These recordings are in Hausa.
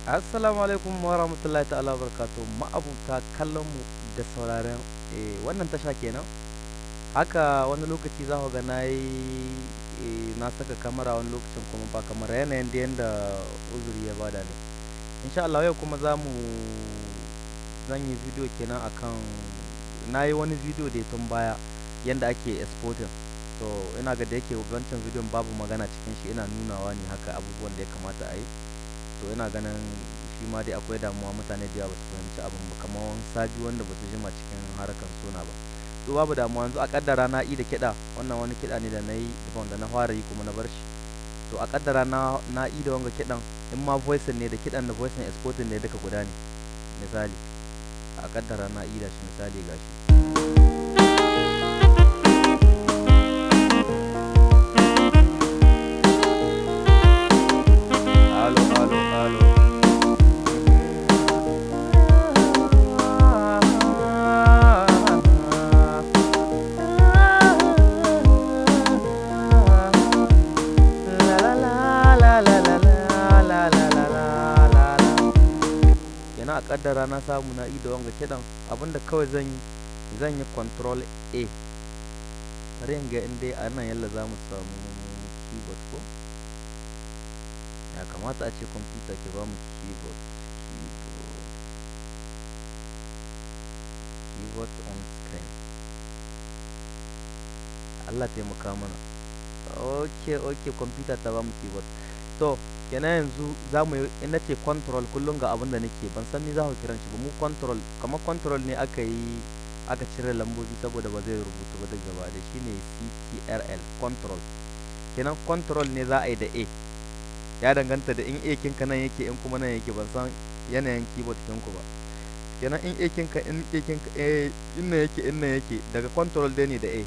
Assalamu alaikum wa rahmatullahi ta'ala wa barakatuh. Ma'abuta kallon mu da sauraren wannan tasha kenan. Haka wani lokaci za ku ga na yi na saka kamera, wani lokacin kuma ba kamera, yanayin da yanda uzuri ya bada ne. Insha Allah yau kuma zan yi video kenan akan na yi wani video da tun baya yanda ake exporting. To ina ga da yake wancan bidiyon babu magana cikin shi, ina nunawa ne haka abubuwan da ya kamata a yi. To ina ganin shi ma dai akwai damuwa, mutane da yawa basu fahimci abin ba, kamar wani sabi wanda basu jima cikin harkar sona ba. To babu damuwa, yanzu a kaddara na yi da kiɗa, wannan wani kiɗa ne da na yi wanda na fara yi kuma na bar shi. To a kaddara na yi da wanga kiɗan, in ma voicing ne da kiɗan da voicing exporting ne duka guda ne. Misali a kaddara na yi da shi, misali gashi. Alo, alo, alo. Yana a kaddara na samu na yi da wanga kiɗan, abinda kawai zan yi control A. Bari in ga in dai a nan yalla za mu samu keyboard ko? Ya kamata a ce kwamfuta ke ba mu keyboard. Keyboard on screen. Allah taimaka mana. Okay, kwamfuta ta ba mu keyboard. To kenan yanzu za mu yi, in nace control kullum ga abin da nake, ban san me za ku kiran shi ba. Mu control, kamar control ne aka yi, aka cire lambobi saboda ba zai rubutu ba duk gaba da shi ne CTRL, control. Kenan control ne za a yi da A. Ya danganta da in A kinka nan yake, in kuma nan yake, ban san yanayin keyboard kinku ba. Kenan in A kinka, in A kinka, in nan yake, in nan yake, daga control dai ne da A.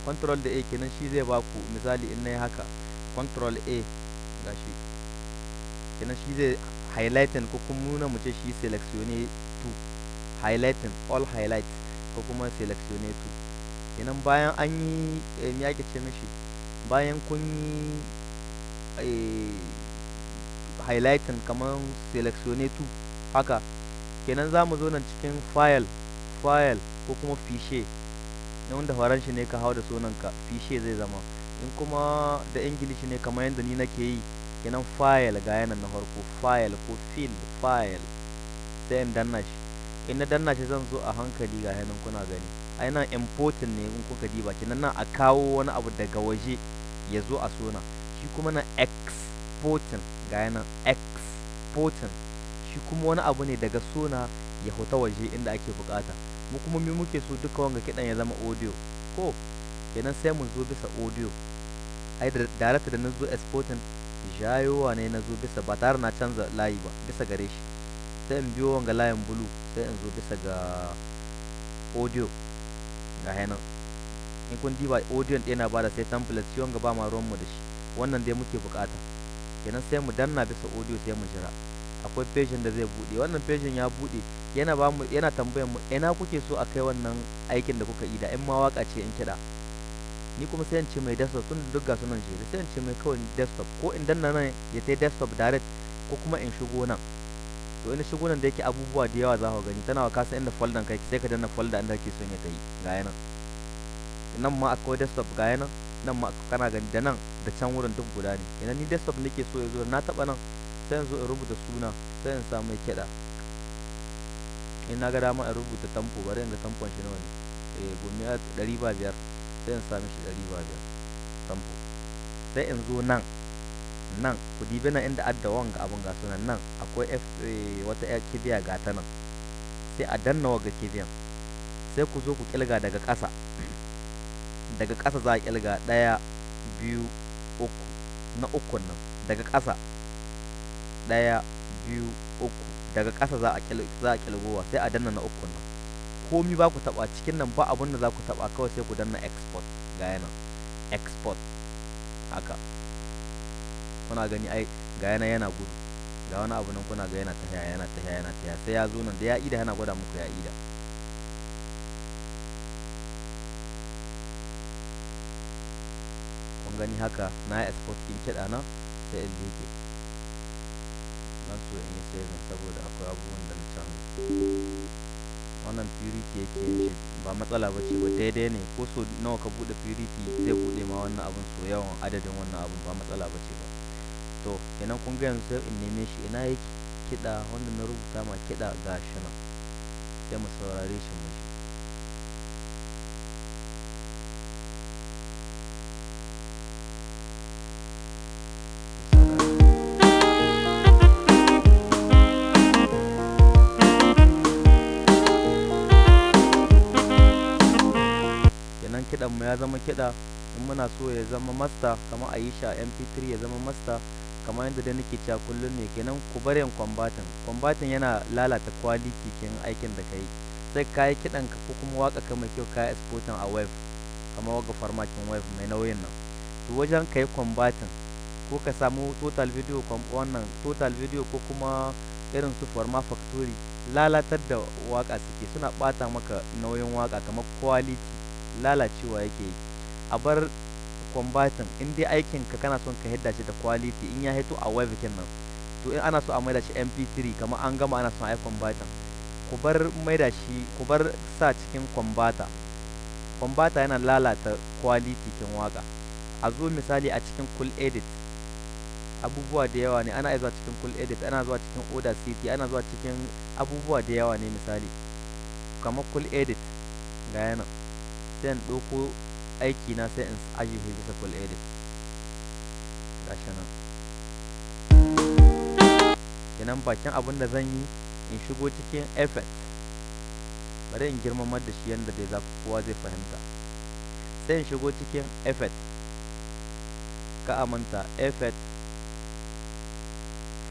Control da A kenan shi zai baku, misali in nayi haka control A gashi. Kenan shi zai highlighting ko kuma nuna mu ce shi selectionne to, highlighting all highlights ko kuma selectionne to. Kenan bayan an yi, me ake ce mishi? Bayan kun yi highlighting kamar selectionne to haka, kenan za mu zo nan cikin file ko kuma fiche. Na wanda faranshi ne ka hau da sunanka, fiche zai zama. In kuma da Ingilishi ne kamar yadda ni nake yi, kenan file ga yanan na farko, file ko file, sai in danna shi. In na danna shi zan zo a hankali ga yanan kuna gani. Ai nan importing ne in kuka diba, kenan nan a kawo wani abu daga waje ya zo a sona. Shi kuma nan exporting ga yanan exporting, shi kuma wani abu ne daga sona ya huta waje inda ake bukata. Mu kuma me muke so duka wanga kiɗan ya zama audio ko, kenan sai mu zo bisa audio. Ai da direct da na zo exporting jayowa ne na zo bisa ba tare na canza layi ba bisa gare shi. Sai in biyo wanga layin blue sai in zo bisa ga audio ga yanan. In kun diba audio ɗin yana bada sai template, shi wanga ba ma ruwan mu da shi, wannan dai muke bukata. Kenan sai mu danna bisa audio sai mu jira. Akwai page da zai bude, wannan page ya bude yana ba mu, yana tambayan mu ina kuke so a kai wannan aikin da kuka yi da, in ma waka ce in kiɗa. Ni kuma sai in ce mai desktop, tun duk ga sunan jere, sai in ce mai kawai desktop, ko in danna nan ya tai desktop direct ko kuma in shigo nan. To in shigo nan da yake abubuwa da yawa za ku gani, tana kasa inda folder kai sai ka danna folder inda kake son ya tai ga yanan. Nan ma akwai desktop ga yanan, nan ma kana gani da nan da can wurin duk guda ne. Kenan ni desktop nake so ya zo, na taba nan sai in zo in rubuta suna, sai in sa mai kiɗa. In na ga dama in rubuta tampo, bari in ga tampon shi nawa ne. Gomiya ɗari ba biyar, sai in sa mishi ɗari ba biyar tampo. Sai in zo nan, nan ku dibi nan inda adda wanga abun ga sunan nan akwai F, wata yar kibiya ga ta nan. Sai a danna wanga kibiyan. Sai ku zo ku kilga daga ƙasa. Daga ƙasa za a kilga 1, 2, 3, na ukun nan daga ƙasa. 1, 2, 3 daga ƙasa za a kilgowa sai a danna na ukun nan. Komi ba ku taɓa cikin nan, ba abun da za ku taɓa, kawai sai ku danna export ga yanan. Export haka. Kuna gani ai ga yanan yana gudu. Ga wani abu nan kuna ga yana tahiya, yana tahiya, yana tahiya, sai ya zo nan da ya ida yana gwada muku ya ida. Kun gani haka na yi export kin kiɗa na sai in leke. Na So in yi saving saboda akwai abubuwan da na canza. Wannan Purity yake yin shi, ba matsala ba ce ba, daidai ne. Ko so nawa ka buɗe Purity zai buɗe ma wannan abun, so yawan adadin wannan abun ba matsala ba ce ba. To kenan kun ga yanzu sai in neme shi, ina yake, kiɗa wanda na rubuta ma kiɗa, ga shi nan. Sai mu saurare shi mu ji. Kenan kiɗan mu ya zama kiɗa. In muna so ya zama master, kamar a yi shi a MP3 ya zama master, kamar yadda dai nake cewa kullum ne, kenan ku bar yin converting. Converting yana lalata quality kin aikin da ka yi. Sai ka yi kiɗan ka ko kuma waƙa ka mai kyau, ka yi exporting a wave, kamar wagga format ɗin wave mai nauyin nan. To wajen ka yi converting ko ka samu total video, wannan total video ko kuma irin su Format Factory, lalatar da waka suke, suna bata maka nauyin waka, kamar quality lalacewa yake yi. A bar converting in dai aikin ka kana son ka hidda shi da quality. In ya hito a wave nan, to in ana so a maida shi MP3, kamar an gama ana son a yi converting, ku bar maida shi, ku bar sa cikin converter. Converter yana lalata quality kin waka. A zo misali a cikin Cool Edit, abubuwa da yawa ne ana iya zuwa cikin Cool Edit, ana zuwa cikin Audacity, ana zuwa cikin abubuwa da yawa ne. Misali kamar Cool Edit, ga yana, sai in ɗauko aiki na, sai in ajiye shi bisa Cool Edit, gashi nan. Kenan bakin abin da zan yi, in shigo cikin effect, bari in girmamar da shi yanda dai za kowa zai fahimta. Sai in shigo cikin effect, ka amanta, effect,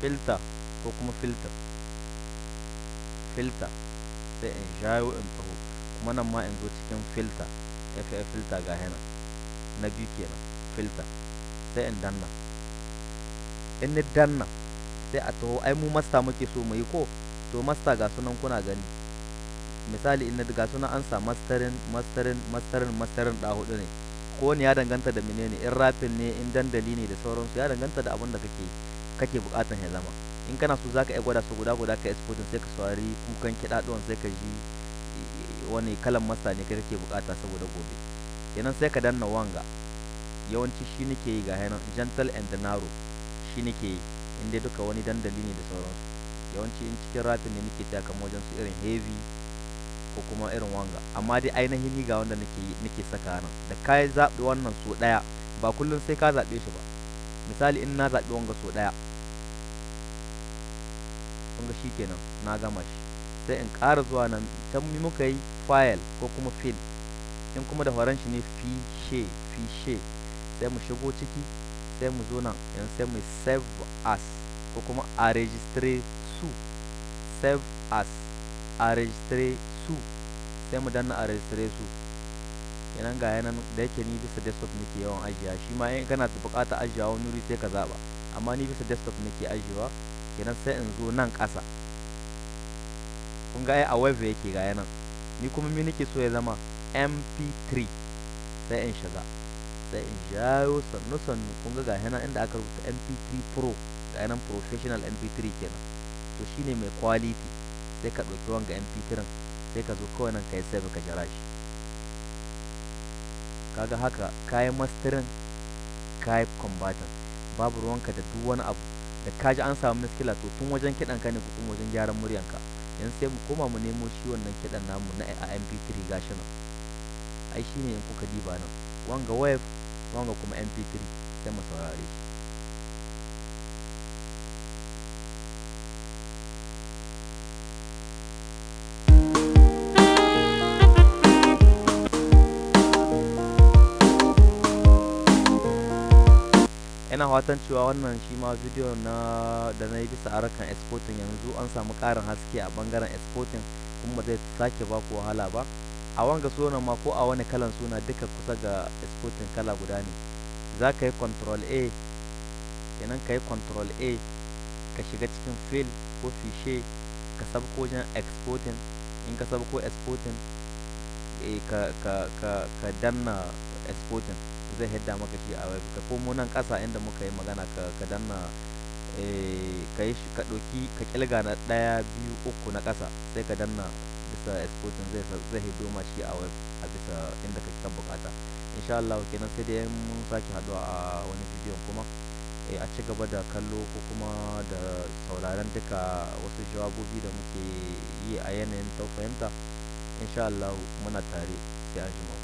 filter ko kuma filter, filter, sai in jayo in taho kuma nan ma in zo cikin filter, FF filter, ga yana na biyu kenan, filter, sai in danna. In ni danna, sai a taho, ai mu master muke so mu yi ko? To master ga sunan kuna gani. Misali in ga sunan an sa mastering, mastering, mastering, mastering, da hudu ne. Ko ne ya danganta da menene, in rapping ne, in dandali ne da sauransu, ya danganta da abin da kake bukatan ya zama. In kana so zaka iya gwada su guda guda, ka exporting, sai ka saurari kukan kiɗaɗuwan, sai ka ji wani kalan master ne kai kake bukata saboda gobe. Kenan sai ka danna wanga, yawanci shi nake yi, ga yanan, gentle and narrow, shi nake yi in dai duka wani dandali ne da sauransu. Yawanci in cikin rapping ne nake taya, kamar wajen su irin heavy ko kuma irin wanga. Amma dai ainihin ni ga wanda nake yi, nake saka nan. Da ka zaɓi wannan so ɗaya, ba kullum sai ka zaɓe shi ba. Misali in na zaɓi wanga so ɗaya, kun ga kenan na gama shi. Sai in ƙara zuwa nan can muka yi file ko kuma file, in kuma da horon shi ne fichier, fichier, sai mu shigo ciki, sai mu zo nan yanzu, sai mu save as ko kuma enregistrer sous, save as, enregistrer sous, sai mu danna enregistrer sous. Kenan ga yanan, da yake ni bisa desktop nake yawan ajiya, shi ma in kana da buƙatar ajiyewa wani wuri sai ka zaɓa, amma ni bisa desktop nake ajiyewa. Kenan sai in zo nan ƙasa, kun ga ai a wave yake, ga yanan. Ni kuma me nake so ya zama? MP3. Sai in shiga, sai in jayo sannu sannu, kun ga ga yanan inda aka rubuta MP3 Pro, ga yanan professional MP3 kenan. To shine mai quality. Sai ka ɗauki wanga MP3, sai ka zo kawai nan ka yi save, ka jira shi. Kaga haka kayi mastering, kayi converting, babu ruwanka da duk wani abu da kaji an samu miskila. To tun wajen kiɗan ka ne ko kuma wajen gyaran muryanka. Yanzu sai mu koma mu nemo shi wannan kiɗan namu na a MP3, gashi nan. Ai shine in kuka diba nan, wanga wave, wanga kuma MP3, sai mu saurare shi. Ina fatan cewa wannan shi ma bidiyo na da na yi bisa harkan exporting, yanzu an samu ƙarin haske a bangaren exporting, kuma ba zai sake ba ku wahala ba a wanga sunan ma ko a wani kalan suna, duka kusa ga exporting kala guda ne. Za ka yi control A, kenan ka yi control A, ka shiga cikin file ko fichier, ka sabko wajen exporting. In ka sabko exporting, ka danna exporting, zai hidda maka shi a wave. Ka komo nan ƙasa inda muka yi magana, ka danna Ka yi ka ɗauki ka ƙilga na ɗaya, biyu, uku na ƙasa, sai ka danna bisa exporting, zai hiddo ma shi a web a bisa inda kake buƙata, insha Allah. Kenan sai dai mun sake haɗuwa a wani bidiyon kuma. A ci gaba da kallo ko kuma da sauraron duka wasu jawabobi da muke yi a yanayin ta fahimta, insha Allah. Muna tare, sai an jima.